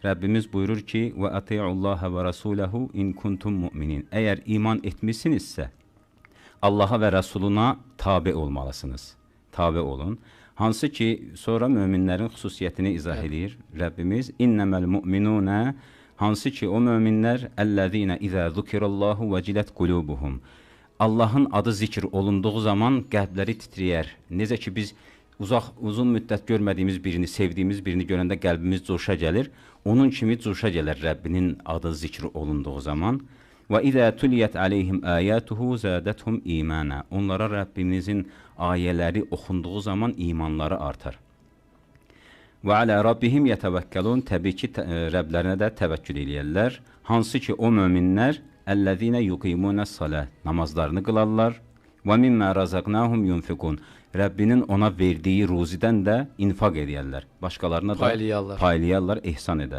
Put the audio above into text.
Rəbbimiz buyurur ki: "Və atiullaha və rasulehu in kuntum mu'minin." Əgər iman etmisinizsə, Allaha və Rəsuluna tabe olmalısınız. Tabe olun. Hansı ki, sonra möminlərin xüsusiyyətini izah eləyir Rəbbimiz. İnləməl mu'minunə, hansı ki, o möminlər əllezine izə zukirallahu vecilət qulubuhum. Allahın adı zikr olunduğu zaman qəlbləri titrəyər. Necə ki, biz uzun müddət görmədiyimiz birini, sevdiyimiz birini görəndə qəlbimiz coşa gəlir. Onun kimi coşa gələr Rəbbinin adı zikr olunduğu zaman. Və izə tuliyət aleyhim ayatuhu zadəthum imana. Onlara Rəbbimizin ayələri oxunduğu zaman imanları artar. Və alə rabbihim yetəvəkkəlun. Təbii ki, Rəblərinə də təvəkkül eləyərlər. Hansı ki, o möminlər əlləzinə yuqimunə salah, namazlarını qılarlar. Və mimmə razaqnahum yunfiqun. Rəbbinin ona verdiyi ruzidən də infaq eləyərlər. Başqalarına da Paylayarlar. Paylayarlar, ehsan edərlər.